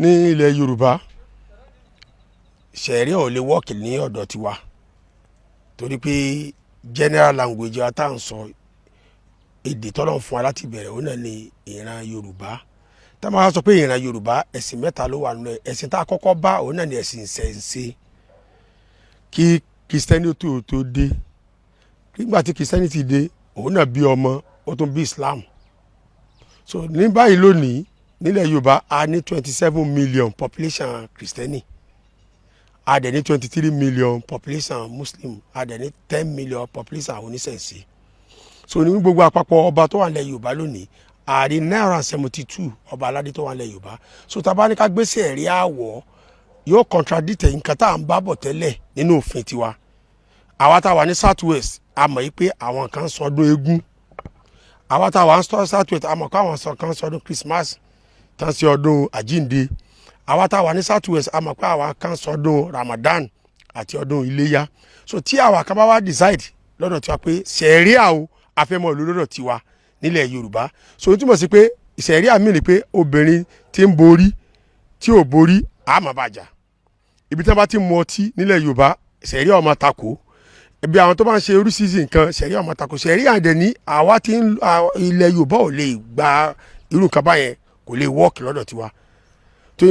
Ní ilẹ̀ Yorùbá, ṣẹ̀ríà ò lè work ní ọ̀dọ̀ tiwa, torí pé general language wa tá à ń sọ, èdè tọ́lọ̀ fún wa láti bẹ̀rẹ̀, òun náà ni ìran Yorùbá. Tá a máa sọ pé ìran Yorùbá, ẹ̀sìn mẹ́ta ló wà nínú ẹ̀. Ẹ̀sìn tá a kọ́kọ́ bá, òun náà ni ẹ̀sìn ìṣẹ̀ǹṣe, kí Kristẹni tó dé. Nígbà tí Kristẹni ti dé, òun náà bí ọmọ, ó tún bí Islam. So ní báyìí lónìí, nílẹ̀ Yorùbá, a ní 27 million population Kristẹni, a dẹ̀ ní 23 million population Muslim, a dẹ̀ ní 10 million population àwọn oníṣẹ̀ṣe. So ní gbogbo àpapọ̀ ọba tó wà nílẹ̀ Yorùbá lónìí, a rí 972 ọba aládé tó wà nílẹ̀ Yorùbá. So tá a bá ní ká gbé ṣẹ̀ríà wọ̀, yóò contradict nǹkan tá à ń bá bọ̀ tẹ́lẹ̀ nínú òfin tiwa. Àwa tá a wà ní South West, a mọ̀ yìí pé àwọn kan sọdún eégún. Àwa tá a wà ní South West, a mọ̀ pé àwọn kan sọdún Christmas, tán sí ọdún àjínde. Àwa tá a wà ní South West, a mọ̀ pé àwa kan sọdún Ramadan àti ọdún Iléyá. So tí àwa kan bá wá decide lọ́dọ̀ tiwa pé ṣẹ̀ríà o, a fẹ́ mọ̀ ìlú lọ́dọ̀ tiwa nílẹ̀ Yorùbá, so ó túmọ̀ sí pé ṣẹ̀ríà mi ni pé obìnrin tí ń borí, tí ò borí, àmọ́ bàjá. Ibi tí wọ́n bá ti mu ọtí nílẹ̀ Yorùbá, ṣẹ̀ríà ọmọ takò. Ibi àwọn tó bá ń ṣe oríṣiríṣi nǹkan, ṣẹ̀ríà ọmọ takò. Ṣẹ̀ríà dẹ̀ ní àwa tí ilẹ̀ Yorùbá ò lè gba irú nǹkan báyẹn, kò lè work lọ́dọ̀ tiwa.